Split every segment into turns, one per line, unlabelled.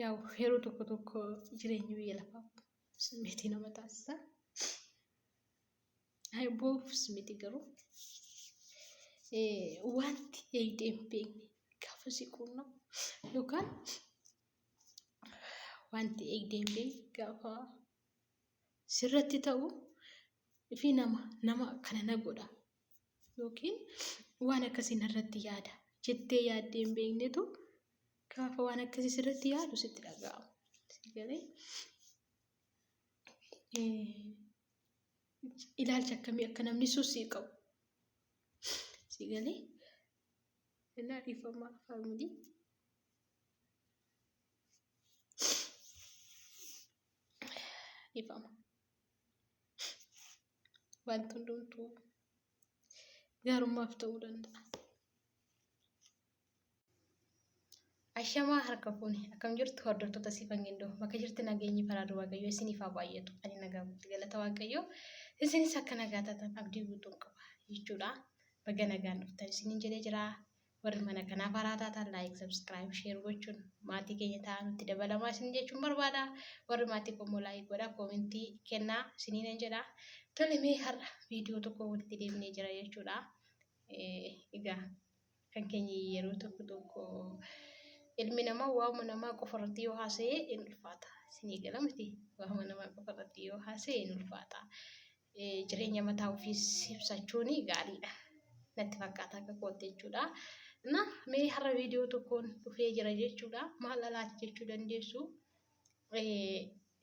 Yaa'u yeroo tokko tokko jireenyi biyya lafaa simmeetii nama taasisa. Ay boo'uufis miti garuu wanti eegdee hin beekne gaafa si quunnamu yookaan wanti eegdee hin beekne gaafa sirratti ta'u fi nama nama kana na godha yookiin waan akkasii narratti yaada jettee yaaddee hin beeknetu gaafa waan akkasii sirratti yaadu sitti dhaga'ama. Si galee ilaalcha akkamii akka namni sun sii qabu. Si galee innaa dhiifama faamilii. Dhiifama. Wanti hundumtuu gaarummaaf ta'uu danda'a. Ashamaa harka fuune akkam jirtu hordoftoota Siifan Gindoo bakka jirti nageenyi faraarri Waaqayyoo isiniif haa baay'atu. Ani nagaa guutuu galata Waaqayyoo isinis akka nagaa taatan abdii guutuun qaba jechuudha. Baga nagaan dhuftan isiniin jedhee jira. Warri mana kanaaf haaraa taatan like, subscribe, share gochuun maatii keenya ta'aa nutti dabalamaa isin jechuun barbaada. Warri maatii koo immoo like godhaa, koomentii kennaa isiniinan jedha. Tole mee har'a viidiyoo tokko walitti deebinee jira jechuudha. Egaa kan keenya yeroo tokko tokko ilmi namaa waa'uma namaa qofa irratti yoo haasa'e in ulfaata. Isinii gala miti waa'uma namaa qofa irratti yoo haasa'e in ulfaata. Jireenya mataa ofiis ibsachuun gaariidha. Natti fakkaata akka kootti jechuudha. Na mee har'a viidiyoo tokkoon dhufee jira jechuudha. Maal dhalaati jechuu dandeessu.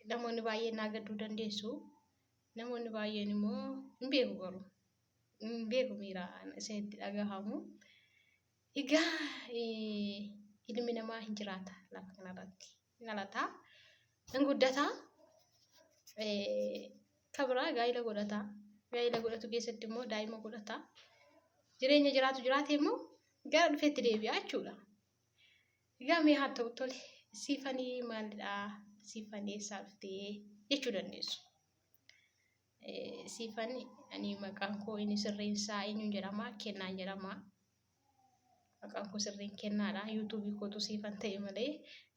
Namoonni baay'een naa gadduu dandeessu. Namoonni baay'een immoo hin beeku garuu. Hin beeku miira isinitti dhagahamu. Egaa ilmi namaa hin jiraata lafa kanarratti. Hin dhalataa, hin guddataa, ka biraa gaa'ila godhata. Gaa'ila godhatu keessatti immoo daa'ima godhata. Jireenya jiraatu jiraate immoo gara dhufeetti deebi'a jechuudha. Egaa mee haa ta'u tole siifanii maalidhaa siifanii eessaa dhuftee jechuu dandeessu. Siifan ani maqaan koo inni sirriin isaa eenyuun jedhama kennaan jedhama. Maqaan koo sirriin kennaadha. Yuutuubii kootu siifan ta'e malee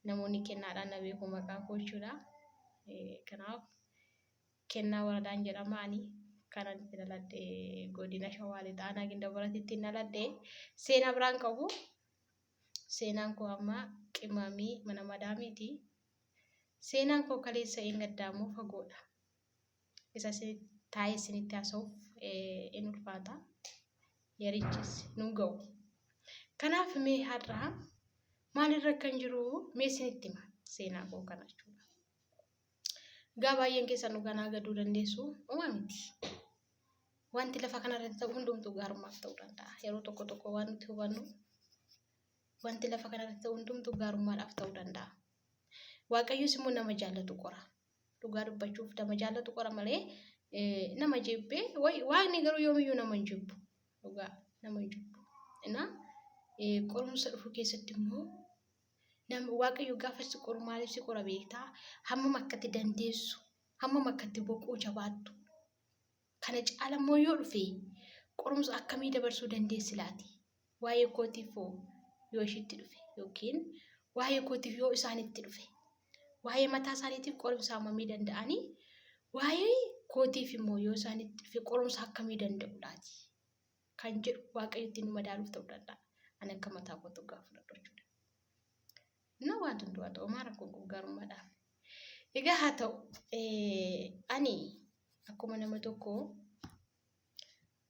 namoonni kennaadhaan na beeku maqaa koo jechuudha. Kanaaf kennaa waradaan jedhama ani kanan itti dhaladhe godina Shawaa Lixaa aanaa Gindabaratitti dhaladhe. Seenaa biraan qabu. Seenaan koo amma qimamii mana madaamiiti. Seenaan koo kaleessa eengaddaa immoo fagoodha. Isa taa'ee isinitti haasa'uuf in ulfaata. Yerichis nun ga'u. Kanaaf mee har'a maalirra akkan jiru mee isinitti hima seenaa koo kana jechuudha. Egaa baay'een keessan dhugaa naa gadduu dandeessu homaa miti. Wanti lafa kanarratti ta'u hundumtuu gaarummaaf ta'uu danda'a. Yeroo tokko tokko waan nuti hubannu wanti lafa kanarratti ta'u hundumtuu gaarummaadhaaf ta'uu danda'a. Waaqayyos immoo nama jaallatu qora. Dhugaa dubbachuuf nama jaallatu qora malee nama jibbee waaqni garuu yoomiyyuu nama hin jibbu. Dhugaa nama hin jibbu. Innaa qorumsa dhufu keessatti immoo nama waaqayyo gaafa si qoru maaliif si qora beektaa? Hammam akka itti dandeessu, hammam akka itti boquu jabaattu. Kana caala immoo yoo dhufe qorumsa akkamii dabarsuu dandeessi laati? Waa'ee kootiif hoo yoo ishiitti dhufe yookiin waa'ee kootiif yoo isaanitti dhufe waa'ee mataa isaaniitiif qorumsa hammamii danda'anii waa'ee kootiif immoo yoo isaanitti dhufe qorumsa akkamii danda'u laati? Kan jedhu waaqayyo ittiin nu madaaluuf ta'uu danda'a. Ani akka mataa kootti hoggaa fudhadhu jechuudha. Na waan hundumaa ta'u maa rakkoon kun gaarummaadhaaf. Egaa haa ta'u ani akkuma nama tokko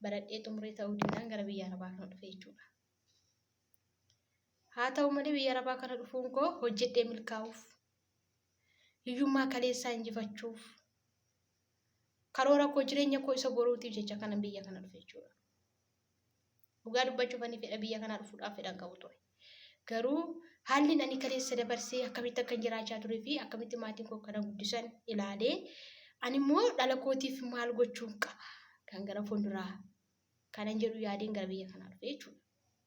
baradhee xumuree ta'uu dinnaan gara biyya arabaa kana dhufe jechuudha. Haa ta'u malee biyya arabaa kana dhufuun koo hojjedhee milkaa'uuf hiyyummaa kaleessaa injifachuuf karoora koo jireenya koo isa boruutiif jecha kanan biyya kana dhufe jechuudha. Dhugaa dubbachuuf ani fedha biyya kanaa dhufuudhaaf fedhan qabu ture. Garuu haalli ani kaleessa dabarsee akkamitti akkan jiraachaa turee fi akkamitti maatiin koo kana guddisan ilaalee ani immoo dhala kootiif maal gochuun qaba kan gara fuulduraa kanan jedhu yaadeen gara biyya kanaa dhufe jechuudha.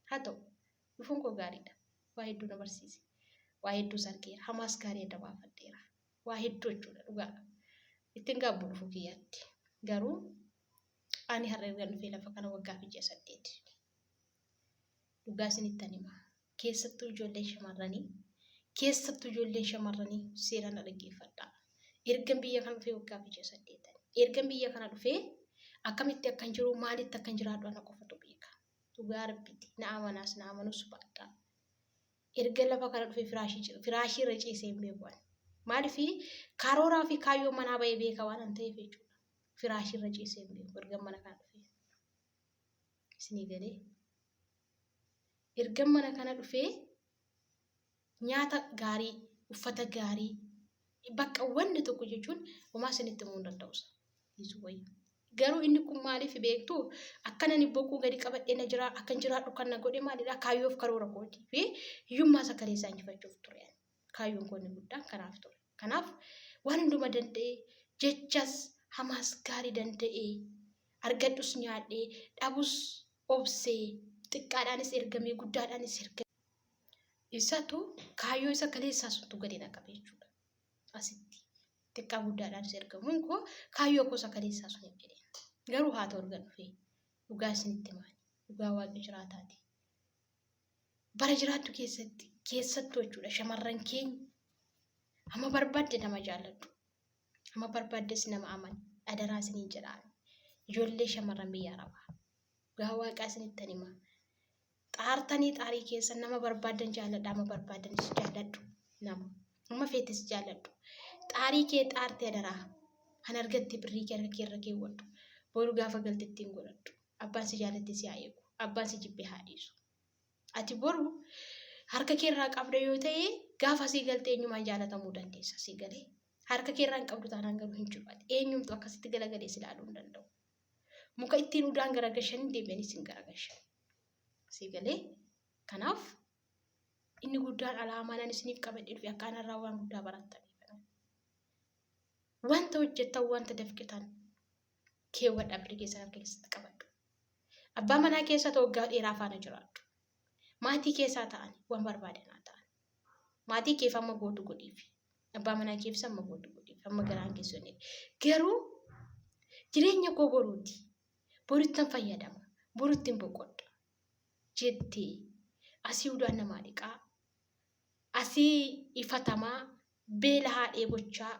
Haa ta'u dhufuun koo gaariidha. Waa hedduu na barsiise. Waa hedduus argeera. Hamaas gaarii adda baafadheera. Waa hedduu jechuudha dhugaa. Ittiin gaabbu dhufuu kiyyaatti. Garuu ani har'a erga dhufee lafa kana waggaa fi ji'a 8. Dhugaa isinittan hima. Keessattuu ijoolleen shamarranii, Keessattuu ijoolleen shamarranii seeraan na dhaggeeffadhaa. Ergan biyya kana dhufee waggaa fi ji'a saddeetan. Ergan biyya kana dhufee akkamitti akkan jiru maalitti akkan jiraadhu ana qofatu beeka. Dhugaa rabbiiti. Na amanaas na amanus baadhaa. Erga lafa kana dhufee firaashii irra ciisee hin beeku ani. Maaliif karooraa fi kaayyoo manaa ba'ee beeka waan an ta'eef jechuudha. Firaashii irra ciisee hin beeku erga mana kana dhufee. Isinii galee. Erga mana kana dhufee nyaata gaarii, uffata gaarii, bakka wanni tokko jechuun homaa isinitti himuu hin danda'u. Dhiisuu wayya. Garuu inni kun maaliif beektu akkan ani boquu gadi qabadhee na jira akkan jiraadhu kan na godhe maalidha kaayyoof karoora kootii fi hiyyummaa isa kaleessaa injifachuuf ture. Kaayyoon koo inni guddaan kanaaf ture. Kanaaf waan hunduma danda'ee jechas hamaas gaarii danda'ee argadhus nyaadhee dhabus obsee xiqqaadhaanis ergamee guddaadhaanis ergamee isatu kaayyoo isa kaleessaa suntu gadi na qabe jechuudha. Asitti xiqqaa guddaadhaanis ergamuun koo kaayyoo koo isa kaleessaa suniif jedheen. Garuu haa ta'u erga dhufee dhugaa isinitti himaani. Dhugaa waaqa jiraataati. Bara jiraattu keessatti keessattuu jechuudha shamarran keenya amma barbaadde nama jaalladhu. Amma barbaaddes nama amani. Adaraa isiniin jedhaan. Ijoollee shamarran biyya Arabaa. Dhugaa waaqaa isinittan hima. Xaartanii xaarii keessa nama barbaaddan jaalladha amma barbaaddanis jaalladhu nama. Amma feetes jaalladhu. Xaarii kee xaarte adaraa. Kan argatte birrii kee harka kee irra keewwadhu. Boru gaafa galte ittiin godhadhu. Abbaan si jaalatte si haa eegu. Abbaan si jibbe haa dhiisu. Ati boru harka kee irraa qabda yoo ta'e gaafa sii galte eenyumaan jaalatamuu dandeessa sii galee. Harka kee irraa hin qabdu taanaan garuu hin jiru. Ati eenyumtu akkasitti galagalee si ilaaluu hin danda'u. Muka ittiin udaan garagashan deebi'anii sin garagashan. Sii galee. Kanaaf inni guddaan alaamaan ani isiniif qabadhee dhufe akka anarraa waan guddaa barattaniif. Wanta hojjettan wanta dafqitan keewwadhaa birrii keessan harka keessatti qabadhu. Abbaa manaa keessaa ta'u waggaa dheeraa faana jiraadhu. Maatii keessaa ta'an waan barbaadan haa ta'an. Maatii keef amma gootu godhiif. Abbaa manaa keefis amma gootu godhiif. Amma garaan keessan garuu jireenya koo boruuti. Borittan fayyadama. Borittin boqodha. Jettee asii udaan namaa dhiqaa. Asii ifatamaa beela haa dheebochaa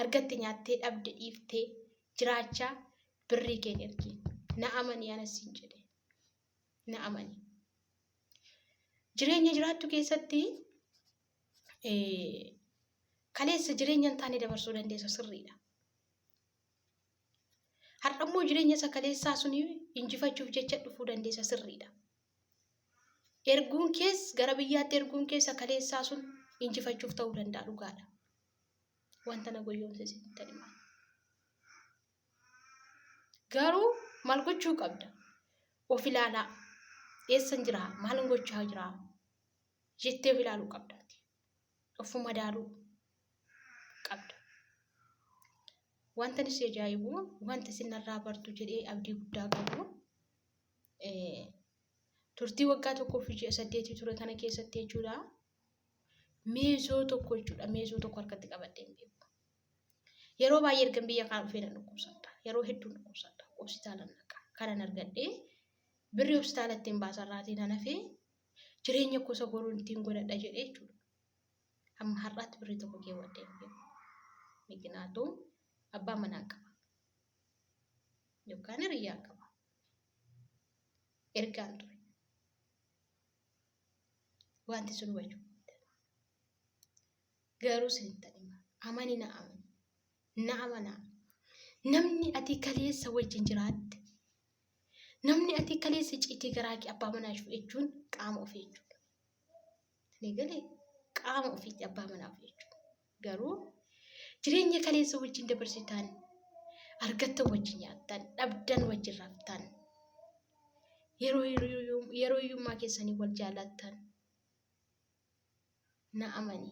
argatte nyaattee dhabde dhiiftee jiraachaa birrii keen ergiin. Na amani anas siin jedhe. Na amani. Jireenya jiraattu keessatti kaleessa jireenya hin taane dabarsuu dandeessa sirriidha. Har'a immoo jireenya isa kaleessaa suni injifachuuf jecha dhufuu dandeessa sirriidha. Erguun kees gara biyyaatti erguun keessa kaleessaa sun injifachuuf ta'uu danda'a dhugaadha. Wanta na goyyoomse isinitti hima. Garuu maal gochuu qabda? Of ilaalaa. Eessan jiraa? Maalin gochaa jiraa? Jettee of ilaaluu qabda. Of madaaluu qabda. Wanta si ajaa'ibu, wanta isin narraa bartu jedhee abdii guddaa qabu. Turtii waggaa tokkoo fi ji'a saddeetii ture kana keessatti jechuudha. Meezoo tokko jechuudha. Meezoo tokko harkatti qabadhee hin beeku. Yeroo baay'ee ergan biyya kana dhufee nan dhukkubsadha. Yeroo hedduu dhukkubsadha. Hospitaala naqa. Kanan argadhee birrii hospitaala ittiin baasarraatiin nan hafee jireenya gosa boruun ittiin godhadha jedhee jechuudha. Hamma har'aatti birrii tokko keewwadhee hin beeku. Mikinaatu abbaa manaa qaba. Yookaan hiriyyaa qaba. Ergaan ture. Wanti sun hubachuu qabdan. Garuu isinittan hima. Amani na amani. Na amanaa. Namni ati kaleessa wajjin jiraatte, namni ati kaleessa icciitii garaa kee abbaa manaa jechuun qaama ofii jechuudha. Ni galee qaama ofiitti abbaa manaa ofii jechuudha. Garuu jireenya kaleessa wajjin dabarsitan, argattan wajjin nyaattan, dhabdan wajjin raftan, yeroo yeroo hiyyummaa keessanii wal jaalattan na amani.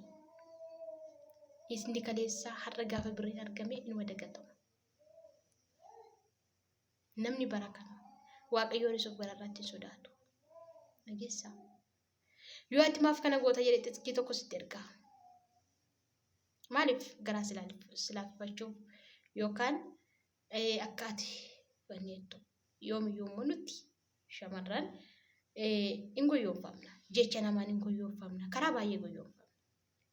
Isni kaleessaa har'a gaafa birriin argame inuma dagatama. Namni bara kana waaqayyoonis of gararraatti hin sodaatu. Dhageessaa. Yoo ati maaf kana goota jedhe xixiqqii tokko sitti ergaa. Maaliif garaa si laaffachuuf yookaan akka ati wanni jettu yoomiyyuu immoo nuti shamarran hin goyyoonfamna. Jecha namaan hin goyyoonfamna. Karaa baay'ee goyyoonfamna.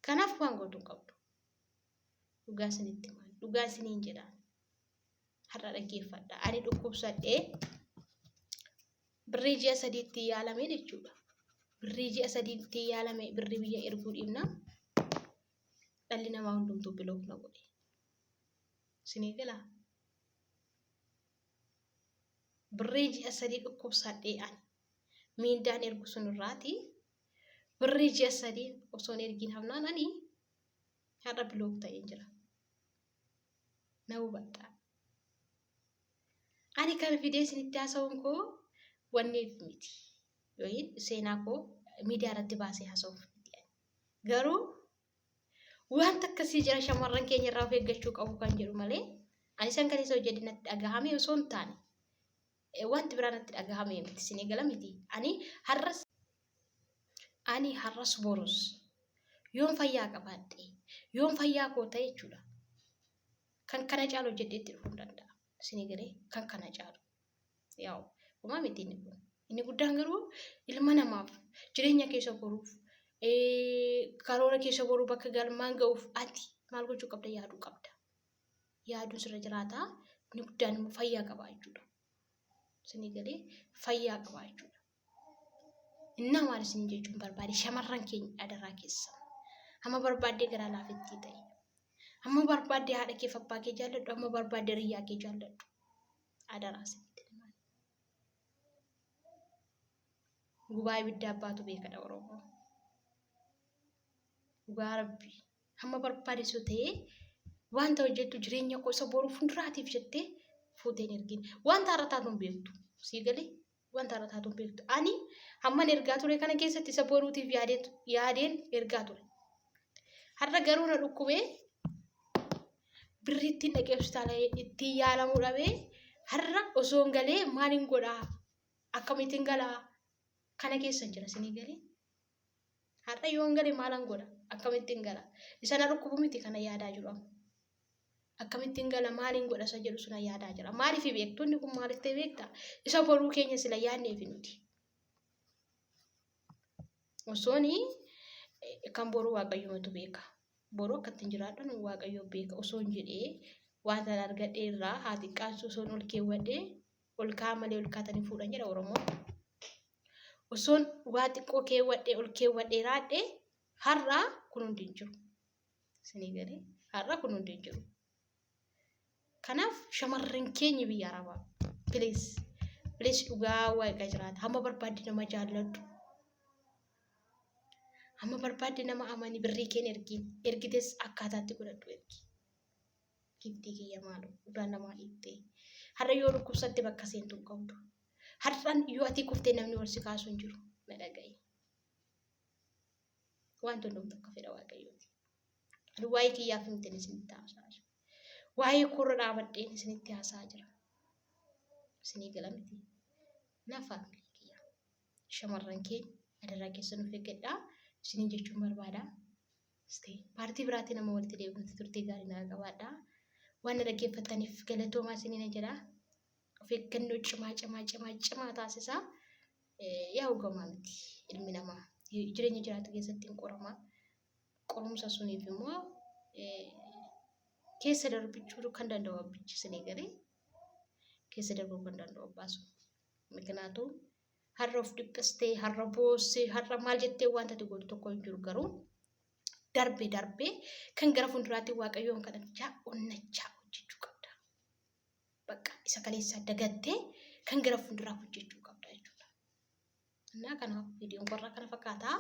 Kanaaf waan gootu hin qabdu. Dhugaa isinitti himaa. Dhugaa isiniin jedha. Har'a dhaggeeffadha. Ani dhukkubsadhee birrii ji'a sadiitti yaalame jechuudha. Birrii ji'a sadiitti yaalame birrii biyya erguu dhiibna. Dhalli namaa hundumtuu bilook na godhe. Isinii galaa? Birrii ji'a sadii dhukkubsadhee ani miindaan ergu sun irraati birrii ji'a sadii osoon ergiin hafnaan ani har'a bilook ta'een jira. Na hubadhaa. Ani kan fidee isinitti haasa'uun koo wanniif miti. Yookiin seenaa koo miidiyaa irratti baasee haasa'uuf miti. Garuu wanta akkasii jira shamarran keenya irraa of eeggachuu qabu kan jedhu malee ani isaan kan isa hojjedhe natti dhagahame osoo hin taane wanti biraa natti dhagahame miti isin eegala miti. Ani har'as borus yoon fayyaa qabaadhe, yoon fayyaa koo ta'e jechuudha. Kan kana caalu hojjedhee itti dhufuu hin danda'a. Isin eegalee kan kana caalu. Yaa'u homaa miti inni kun. Inni guddaan garuu ilma namaaf jireenya keessa boruuf, karoora keessa boruu bakka galmaan ga'uuf ati maal gochuu qabda? Yaaduu qabda. Yaaduun sirra jiraata. Inni guddaan immoo fayyaa qabaachuudha. Isin eegalee fayyaa qabaachuudha. Innaa maal isin jechuun barbaade, shamarran keenya adaraa keessa. Hamma barbaaddee garaa laafettii ta'e. Hamma barbaaddee haadha kee fi abbaa kee jaalladhu. Hamma barbaaddee hiriyyaa kee jaalladhu. Adaraa isinitti himaa. Gubaa ibidda abbaatu beekadha Oromoo. Dhugaa Rabbi. Hamma barbaadesu ta'ee wanta hojjettu jireenya koo isa boruu fuulduraatiif jettee fuutee hin ergin. Wanta har'a taatu hin beektu. Sii galee, wanta har'a taatu hin beektu. Ani hamman ergaa ture kana keessatti isa boruutiif yaadeen ergaa ture. Har'a garuu na dhukkubee birrii ittiin dhaqee hospitaala ittiin yaalamuu dhabee har'a osoo hin galee maaliin godhaa, akkamittiin galaa kana keessa jira, isinii galee. Har'a yoon gale maalan godha? Akkamittiin gala? Isa na dhukkubu miti kana yaadaa jiru amma. Akkamittiin gala, maaliin godha isa jedhu suna yaadaa jira. Maaliif beektu? Inni kun maaliif ta'e beekta? Isa boruu keenya sila yaadneefi nuti. Osooni kan boruu Waaqayyumatu beeka. Boruu akka ittiin jiraadhan Waaqayyo beeka osoon jedhee waan sana argadhee irraa haa xiqqaansu osoon ol keewwadhee, ol kaa'aa malee ol kaatanii fuudhan jedha Oromoon. Osoon waa xiqqoo keewwadhee ol keewwadhee raadhee har'a kun hundi hin jiru. Isinii galee, har'a kun hundi hin jiru. Kanaaf shamarran keenya biyya Arabaa, please, please, dhugaa Waaqa jiraata. Hamma barbaadde nama jaalladhu. Hamma barbaadde nama amani, birrii keen ergiin. Ergites akkaataatti godhadhu ergi. Giftii kiyya, maaloo, dhugaa namaa dhiiftee. Har'a yoo dhukkubsatte bakka seentu hin qabdu. Har'an yoo ati kuftee namni ol si kaasu hin jiru. Na dhaga'i. Wanti hundumtu akka fedha Waaqayyooti. Ani waa'ee kiyyaaf miti isinitti haasa'aa jira. Waa'ee koorra dhaabadheen isinitti haasa'aa jira. Isinii gala miti. Na family kiyya. Shamarran keenya, adaraa keessa nuuf eeggadhaa. Isiniin jechuun barbaada. Stay. Part biraatiin nama walitti deebinutti turtii gaarii naa qabaadhaa. Waan na dhaggeeffattaniif galatoomaa isiniin jedha. Of eeggannoo cimaa cimaa cimaa cimaa taasisaa. Yaa gamaa miti, ilmi namaa jireenya jiraatu keessatti hin qorama. Qorumsa suniif immoo keessa darbichuu kan danda'u abbichi, isinii galee, keessa darbuu kan danda'u abbaasu. Mikinaatu har'a of dhiphistee, har'a boossee, har'a maal jettee wanta ati gootu tokko hin jiru, garuu darbee darbee kan gara fuulduraatti Waaqayyoon kadhachaa onnachaa hojjechuu qabda. Bakka isa kaleessaa dagattee kan gara fuulduraa hojjechuu qabda jechuudha. Innaa kanaaf viidiyoon qorraa kana fakkaataa.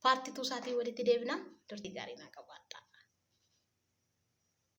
Part 2 isaatiin walitti deebina. Turtii gaarii naa qabaadha.